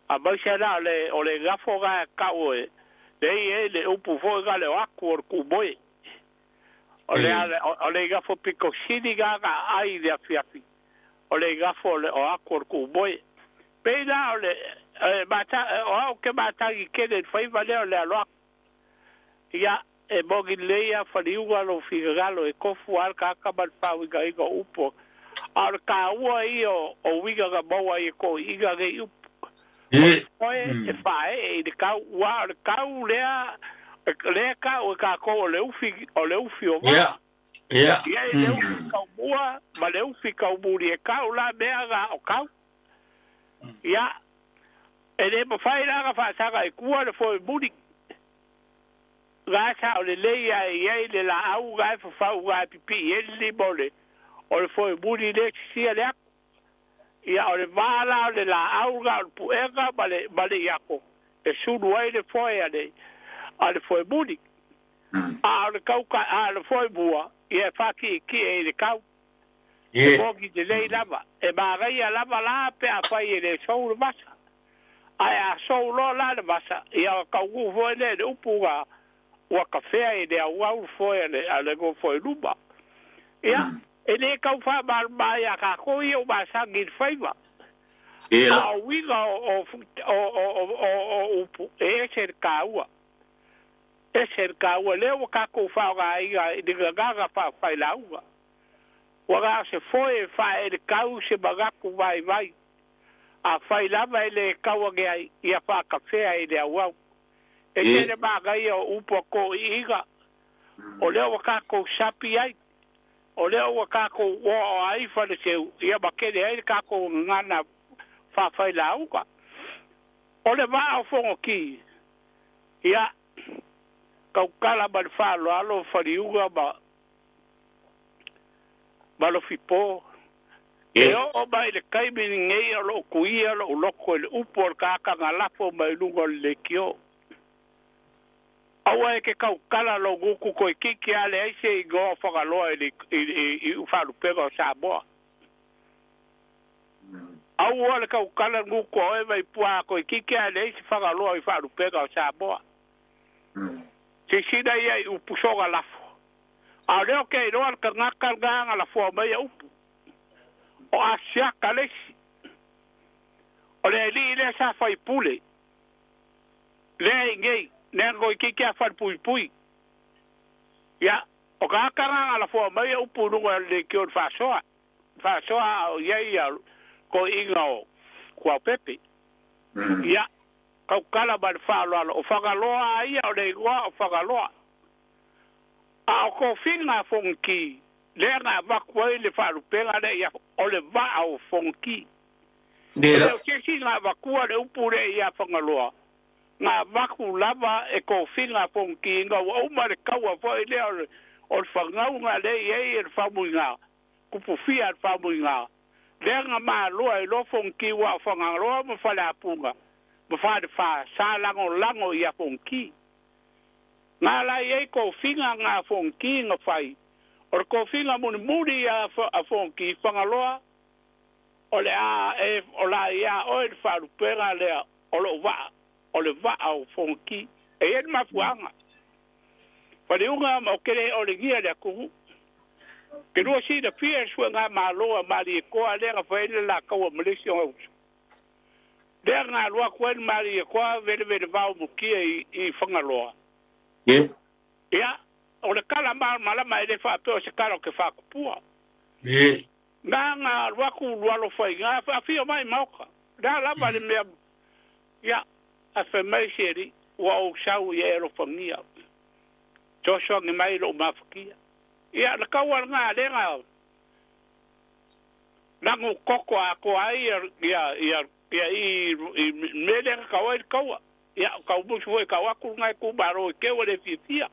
Aemaise la o le, o le gafo lena e tau e, lea e i ai le upu foi lena le o atu o le kumoe. O le, o le gafo pito sili lena na aai i le afiafi, o le gafo o le o atu o le kumoe. Pei la o le, e mata, o au ou te matagi tele i le faiva lea o le alo atu. Ia, e moni lelei lava Faliuga lou finagalo e tofu lava le tagata ma le faauigaina o upu, a o le taua ia o uiga na maua ai e toeaiina nei upu. O le foe e faaee i le tau, aua o le tau lea, lea e tau e tatou o le ufi, o le ufi o vaa. E i ai le ufi taumua ma le ufi taumuli, e tau la mea na o tau. Ia, e le mafai la ona faasaga i tua le foe muli. Na sa o lelei lava e i ai le laau na e fafau na e pipii ai le lima o le, o le foe muli lea e sisia le atu. Ia, o le va la o le laau na o le puega ma le, ma le iako e sulu ai le foe a le, a le foe muli. A o le tauka, a o le foe mua, ia e faaki'eki'e i le tau. E moni lelei lava. E manaia lava la pe afai e le sou le vasa. Ae a sou loa la le vasa, ia ona taunuu foi lea i le upu na ua tafea i le auau le foe a le, a le nofo i luma. Ia, e le tau faamalamalama ia tatou ia ua masani i le faiva. A o uiga o, o, o, o, o, o upu, e ese le taua. Ese le taua. Lea ua tatou faaaogaina i le gagana faafailauga. Ua na o se foe e faaelekau se manatu vaivai. Afai lava e le tau ane ai, ia faatafea i le auau. E tele manaia o upu a toeaiina, o lea ua tatou sapi ai, o lea ua tatou oaoa ai faleseu, ia ma tele ai le tatou gagana faafailauga. O le vaa o Fonoti, ia, tautala ma le faaaloalo Faliuga ma ma Lofipo. E oo mai i le taimi lenei o lo o tuia lou loto i le upu o le tagata na lafo mai i luga o le leitio. Aua e ke kaukala lou guku koikiki a leai se igoa o Fagaloa i le i faalupega o Samoa. Aua le kaukala le guku a oe Vaipua a koikiki a leai se Fagaloa i faalupega o Samoa. Sisina ia i upu soga lafo. A o lea o ke iloa le kagaka lena na lafoa mai ia upu. O Asiata le isi. O le alii lea sa faipule. Lea i nei, nea na toeitiiti a falepuipui. Ia, o tagata na na lafoa mai ia upu i luga o le leitio i le faasoa, faasoa a o i ai ia toeaiina o Kuaopepe. Ia, tautala ma le faaaloalo, o Fagaloa a ia o le igoa o Fagaloa. A o tofiga a Fonoti, lea na avatu ai le faalupega lea ia, o le vaa o Fonoti. E le o se isi na avatua le upu lea ia Fagaloa, na avatu lava e tofiga a Fonoti ina ua uma le taua foi lea o le o le fagauga lea e i ai e le Faumuina, tupufia a le Faumuina, lea na maloa ai loa Fonoti aua o Fagaloa ma Faleapuga ma Falefa sa lagolago ia Fonoti. Na la i ai tofiga na a Fonoti na fai, o le tofiga mulimuli ia a Fonoti, Fagaloa, O le a e ola iā oe le faalupega lea o lou vaa, o le vaa o Fonoti. E i ai le mafuaaga. Faliuga ma o ke le olegia le atunuu. Ke lua silafia le suega malo a Malietoa lea na fai ai le la taua ma le isi ona uso. Lea na alu atu ai le Malietoa velevele vao mutia i Fagaloa. Ye. Ia, o le tala malamalama e le faapea o se tala o ke faatupua. Ye. Na na alu atu ulu alofa i ina, afio mai i maoka. Le a lava le mea, ia, ae fai mai si alii, ua ou sau ia e alofagia. Fesoasoani mai i lou mafatia. Ia, na tau lava lena lea na lanu toto atoa ai ia, ia, ia, ia i, i mea lea na tau ai le taua. Ia, o tau musu foi tau atu lena itumalo i te ua le fiafia.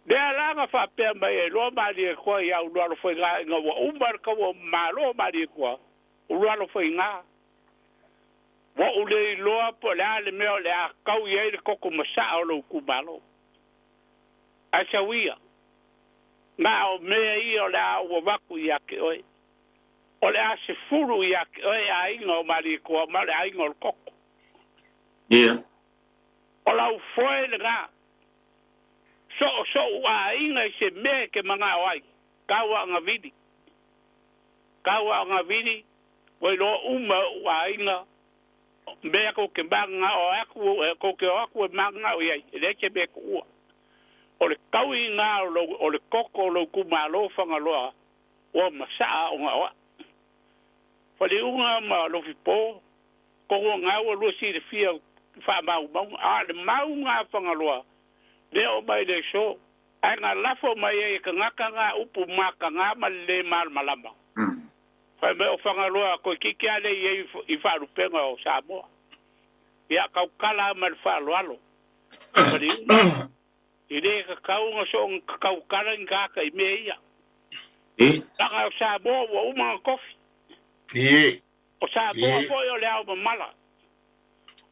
Lea la na faapea mai ai loa Malietoa ia Ulualofaiga ina ua uma le taua malo o Malietoa, Ulualofaiga, ua ou le iloa po o le a le mea o le a tau i ai le toto masaa o lou itumalo. Ae sau ia, na o mea ia o le a ou avatu ia te oe. O le a sefulu ia te oe aiga o Malietoa ma o le aiga o le toto. Ia. O lau foe lena. Soo soʻu aiga i se mea e ke manao ai, kau a gavili. Kau a gavili, ua iloa uma e oʻu aiga, mea kou ke manao aku, kou ke o aku e manao i ai, e leai se mea e kuʻua. O le kau i ina o lou, o le koko o lou itumalo Fagaloa, ua masaa ona o aʻu. Faliuga ma Lofipo, Kohu o ua lua silafia i faamaumauga, a o le mau a Fagaloa, lea o mai le aso, ae na lafo mai ai e tagata na upu mataga ma le lē malamalama. Fai mai o Fagaloa toeitiiti lava lea i ai i faalupega o Samoa. Ia, tautala lava ma le faaaloalo. Maliuga, e lē tatau ona soona tautala ni tagata i mea ia. Leaga o Samoa ua uma ona tofi. O Samoa foi o le ao mamala.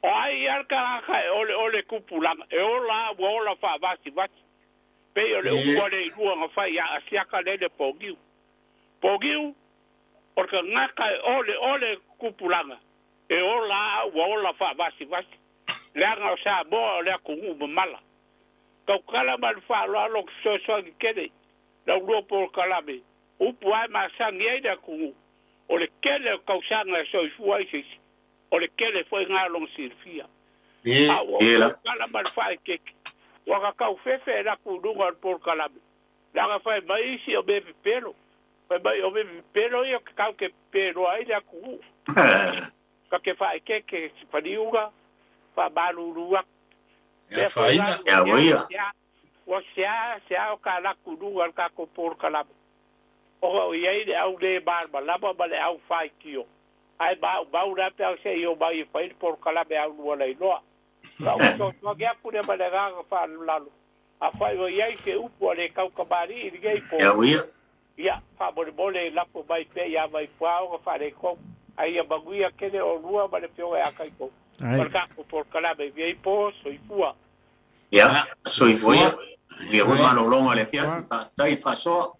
O ai ia le tagata e oleole tupulaga, e ola a ua ola faavasivasi. Pei o le upu a le ilua na fai ia Asiata lele Pogiu. Pogiu, o le tagata e oleole tupulaga, e ola a ua ola faavasivasi. Leaga o Samoa o le atunuu mamala. Tautala ma le faaaloalo ki fesoasoani tele, laulua polokalame, upu lava e masani ai le atunuu, o le tele o tausaga e soifua ai se isi, o le tele foi lena o lona silafia. A ua ou tautala ma le faaeteete, ua ka taufefe e laku i luga o le polokalame, leaga fai mai isi o mea pepelo, fai mai o mea pepelo ia tatou te pepeloa ai le atunuu. Ta te faaeteete faliuga, faamalulu atu. Lea foi la, ua sea, sea o ka laku i luga o le tatou polokalame. Ona o i ai le au lē malamalama ma le au faitio, ae maumau la pe a se i omai e fai le polokalame au lua lailoa. Ona ou fesoasoani atu lea ma le agaga faalalolalo, afai o i ai se upu a le taukamalii i lenei po, ia, faamolemole lafo mai pea ia Vaifua ona faaletonu, ae ia manuia tele oulua ma le Afioga ia Kaiko ma le tatou polokalame i lenei po. Soifua. Ia, soifua ia. Ia foi malologa i le afiafi, faafetai le faasoa.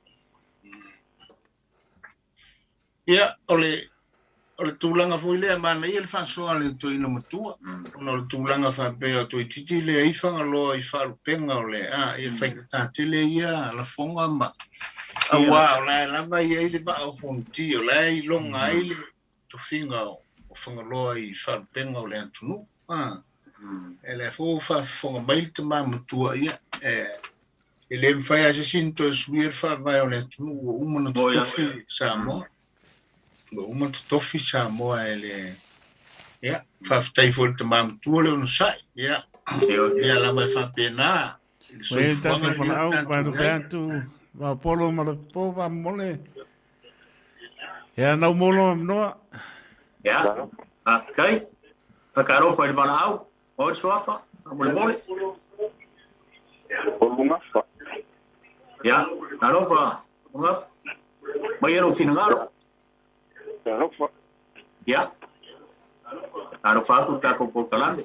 Ia, o le o le tulaga foi lea, manaia le faasoa a le toeaina matua, ona o le tulaga faapea toeitiiti leai Fagaloa i faalupega o le a, ia faigata tele ia lafoga ma auā o la e lava e i ai le vaa o Fonoti, o la e iloga ai le tofiga o Fagaloa i faalupega o le atunuu. A, e lea foi ua faafofoga mai le tama matua, ia, e le mafai lava e se isi ona toe suia le faavae o le atunuu, ua uma ona totofi Samoa. Ua uma ona totofi Samoa e le... Ia, faafetai foi i le tama matua le onosai. Ia, ia lava e faapena i le Ua i ai le soifuaga tatou lenei o valaau, tatou vaelupe i ai. atu, vaopolo ma le po faamomole. Ia, nau mo lou avanoa. Ia, faafetai. Faatalofa i le valaau. O le suafa, faamolemole. O Lugafa. Ia, talofa, Lugafa. Mai e lou finagalo. Talofa. Ia, talofa atu i le tatou polokalame.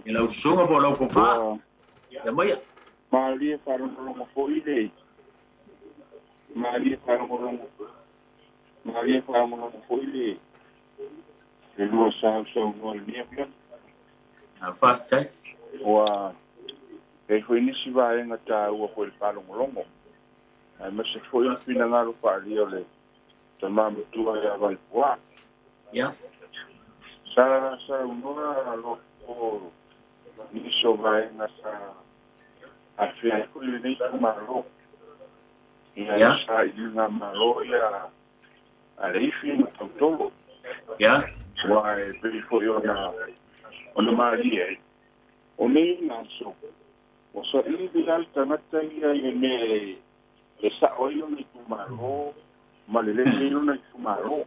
I lau susuga po o lau tofa. Ia maia. Malie faalogologo foi le malie faalogologo malie faalogologo foi le le lua sausaunoa i lenei afiafi. Faafetai. Ua i ai foi nisi vaega taua foi i le faalogologo, aemaise foi o le finagalo faaalia o le tama matua ia Vaipua. Ia. Sa saunoa loto nisi o vaega sa afea ai foi lenei itumalo. Ia Ia. sailiga malo ia a le ifi ma tautolo. Ia. Ua e pei foi ona ona malie ai. O nei aso, ua saili lava le tagata ia i le mea e sao ai lona itumalo ma lelei ai lona itumalo.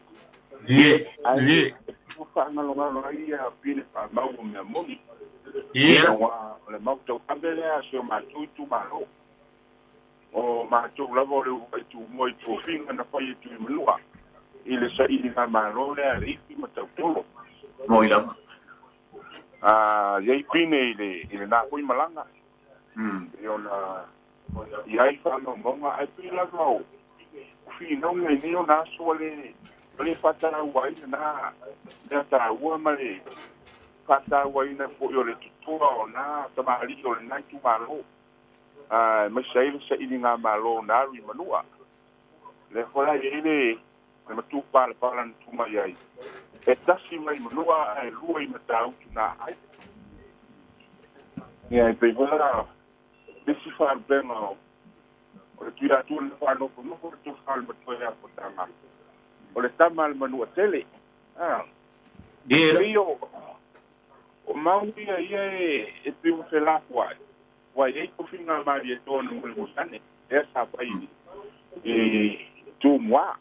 Ie, Ae ie, e faagalogalo ai ia pine faamau o mea moni. ie. Ia. Aua o le mau tauave lea a si o matou itumalo. O matou lava o le uluai tumua i tofiga na fai e Tuimanua i le sailiga malo lea a le ifi ma tautolo. Moi lava. A i ai pine i le i lena foi malaga. E ona i ai faamaumauga ae pei lava o finauga i nei ona aso ua le ua le faataua ai lena mea taua ma le faatauaina foi o le totoa o na tamalii o lena itumalo. Aemaise ai le sailiga malo na alu i Manua. Lea foi la e i ai le le matupalapala na tu mai ai. E tasi mai Manua ae lua i Matautu na aai. Ia e pei foi la le isi faalupega o le Tuiatua na faanofonofo le tofa a le matua ia Potaga. O le tama a le Manua tele. Ah. Ie. Pei o o mau ia ia e e pei ua felafoai. Ua i ai tofiga Malietoa na mulimulane, lea sa fai i Tumua.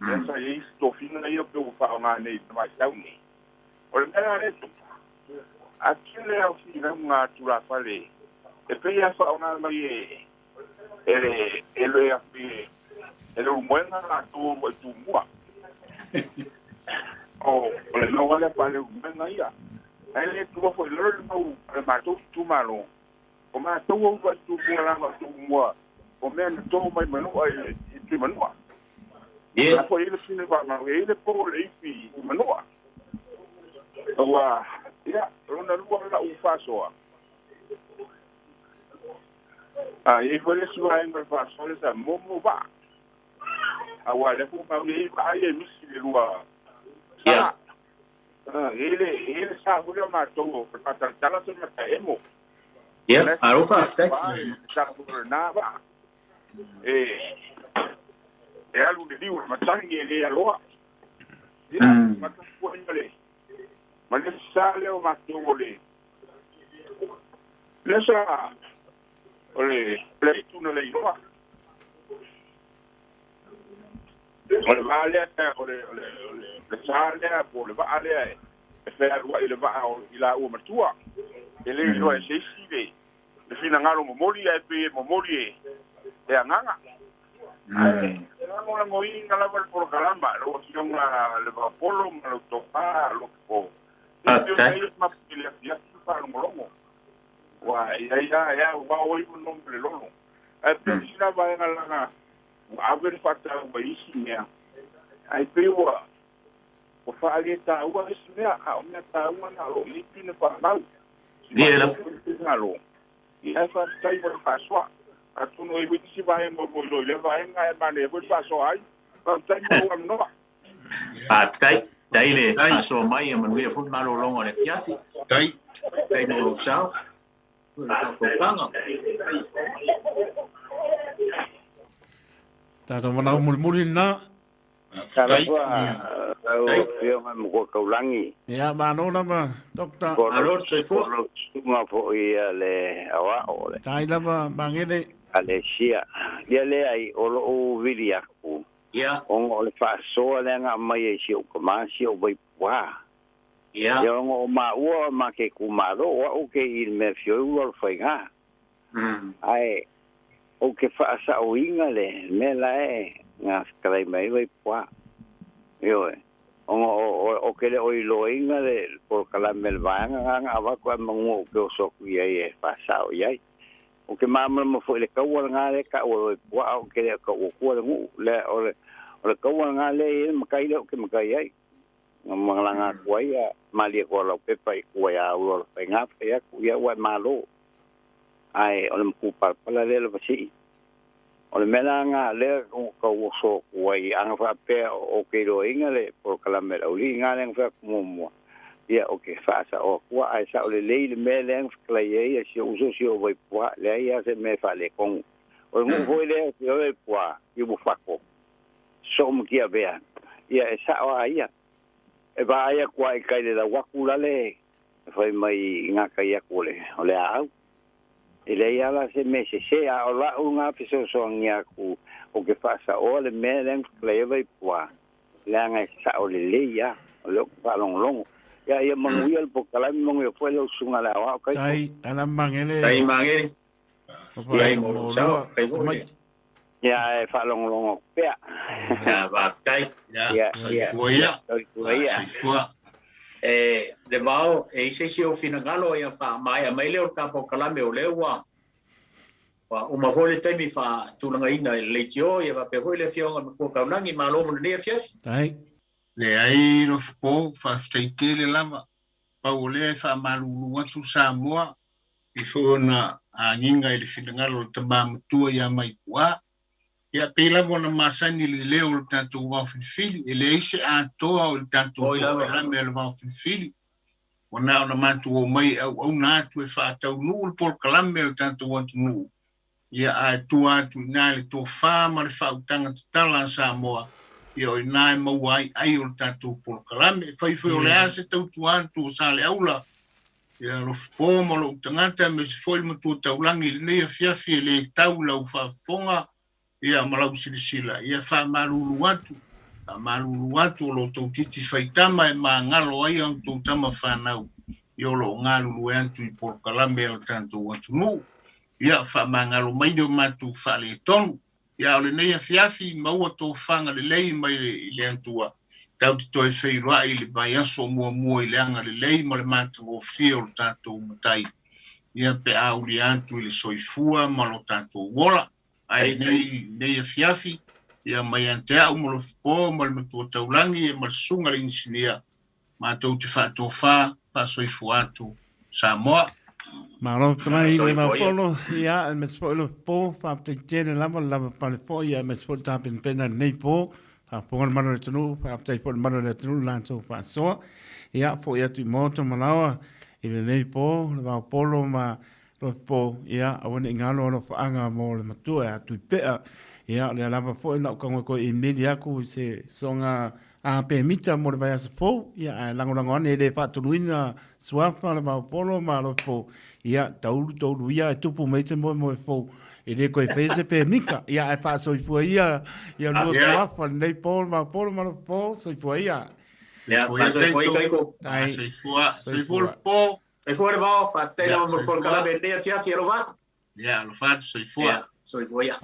Lea sa i ai isi tofiga ia pei ua faaaoga nei i le vaitau nei. O le mea la lea e tupu, a tele lava o finauga a tulafale e pei lava faaaoga mai e e le e le e le ulumoega latou o i Tumua. O o le mau lava lea faale-ulumoega ia. Ae le tuua foi i lalo le mau a le matou itumalo. O matou o uluai tumua lava o Tumua o mea na to mai Manua i i Tuimanua. Ie. La foi e i ai le pine faamau, e i ai le po o le ifi i Manua. Ua, ia, lona lua o lau faasoa. A i ai foi le isi vaega o le faasoa lea sa momo vaa. Aua lea foi ua maua e i ai vaa ia e misi i le lua Ia. sa. E i ai le sa foi lea o matou o le faatalatala se mataemo. Ia, O la e malo faafetai. vaa le sa foi o lena vaa. E e alu i le liu o le matagi e le aloa. Ia, faatasi foi ma le ma le isi sa lea o matou o le lea sa o le le itu na le iloa. O le vaa lea o le o le o le le sa lea po o le vaa lea e e fealuai i le vaa o i laua matua. E le iloa e se isi le le finagalo momoli ae pei e momoli e e agaga. Ae e lagolagoina lava le polokalama lau Afioga Levaopolo ma lau tofa Lotopo. E pei ona Faafetai. i ai mapu i le afiafi ma faalogologo. Ua ia ia ia ua oi no le lolo. Ae pe sina vaega laga ua ave le faataua i isi mea. Ai pe ua ua faaletaua isi mea a o mea taua na o lo i pina faamau. Ia la. Ngalo. Ia faafetai mo le faasoa. Atonu e isi vaega o lo i le vaega e manaia foi le faasoa ai. Faafetai mo lou avanoa. Faafetai. Tai le faasoa mai ia manuia foi malologa o le afiafi. Tai. Tai mo lou sao. Foi le faautautaga. Tatou vanao mulimuli lena. Tai. Talofa lau afioga i Matua Taulagi. Ia, malo lava, Doctor. Malo le soifua. Po o lau susuga foi ia le aoao o le. Tai lava, Magele. Alesia. Ia leai, o lou vili aku, Ia. ona o le faasoa lea na aumai ai si ou tama, si ou vaipua. Ia. Ia ona o maua ma ke itumalo, o au ke i le mea fio ua o le faiga. Ae ou te faasaoina le mea la e gafetalai mai ai vaipua. Ioe, ona o te le o iloaina le polokalame le vaega na na avatu ae manua ou te oso atu i ai e faasao i ai. O te malamalama foi i le taua lena lea e taua e Vaipua ae ou te le o tau atua le nuu. Le, o le, o le taua lena lea e i ai le matai lea ou te matai ai. Na malaga atu ai a malie atu Laupepa i tua ia Ulo o le Faiga fai atu ia ua e malo. Ae o le matupalapala lea lava sii. O le mea la na lea ua tau oso atu ai ana faapea ou te iloaina le polokalame a le aualii na lea na fai atu muamua. Ia ou te faasao atua ae sao lelei le mea lea na fetalai ai a si ou uso si ou Vaipua leai lava se mea e faaletonu. O le nuu foi lea o Vaipua i Uafato soo ma Tiavea ia e sao a ia. E vaai atu lava i tai le lau atu lale fai mai i gatai atu o le o le aau. E leai lava la se mea sese, a o la'u lena fesoasoani atu ou te faasaoa le mea lea na fetalai ai Vaipua, leaga e sao lelei lava, o lea ou te faalogologo. Ia, ia manuia le polokalame, manuia foi lau susuga i le aoao, Kaiko. Tai, ala magele. Tai magele. Tai mo lou sao. Tai foi. Ia, e faalogologo atu pea. Ia, faafetai. Ia, soifua ia. Soifua ia. Soifua. E, le vao, e i se isi ou finagalo ia faamaea mai lea o le ta polokalame o lea ua ua uma foi le taimi faatulagaina i le leitio ia faapea foi le afioga i le Matua Taulagi. Malo mo lenei afiafi. Tai. Leai Lofipo, faafetai tele lava. Pau o lea e faamalulu atu Samoa i foi ona agiga i le finagalo o le tama matua ia Maipuā. Ia, pei lava ona masani le leo o le tatou vaofilifili, e leai se atoa o le tatou polokalame o le vaofilifili. Ua na ona matou omai e auauna atu e faataunuu le polokalame o le tatou atunuu, ia ae tua atu i ina le tofa ma le faautaga tatala a Samoa, ia o ina e maua ai ai o le tatou polokalame. E fai foi o le a se tautua atu o Saleaula, ia Alofipo ma lou tagata aemaise foi le Matua Taulagi i lenei afiafi e le tau i lau faafofoga ia ma lau silasila, ia faamalulu atu, faamalulu atu o lo outou titi faitama e magalo ai a outou tama fanau ia o lo o galulue atu i polokalame a le tatou atunuu. Ia faamagalo mai ni o matou faaletonu. Ia a o lenei afiafi, maua tofaga lelei mai i le Atua, tatou te toe feiloai i le vaiaso muamua i le agalelei ma le matagofie o lo tatou Matai, ia pe a ulia atu i le soifua ma lo tatou ola. Ae i lenei afiafi, ia mai ia te au ma Lofipo ma le Matua Taulagi ia ma le Susuga i le Inisinia, matou te faatofa, faasoifua atu Samoa. Malo fetalai i le Vaupolo, ia, aemaise foi Lofipo, faafetai tele lava le lavapapale foi, ia, aemaise foi le tapenapena i lenei po, faafofoga le malu o le atunuu, faafetai foi le malu o le atunuu i le latou faasoa. Ia, foi atu i maota ma laoa i lenei po, le Vaupolo ma Lofipo, ia, aua ne i galo alofaaga mo le matua ia Tuipea. Ia, o lea lava foi na ou tago toe imeli atu i se soga a pemita mo le vaiaso fou, ia, ae lagolago ane e le faatonuina suafa le Vaupolo ma Lofipo, ia, taulu taulu ia e tupu mai se moemoe fou, e le toe faia se pemita, ia, ae faasoifua ia, ia lua suafa lenei po le Vaupolo ma Lofipo, soifua ia. Ia, faasoifua ia Kaiko. Soifua, soifua Lofipo. Soifua le vao, faafetai lava mo le polokalame i lenei afiafi, alofa atu. Ia, alofa atu, soifua. Ia, soifua ia.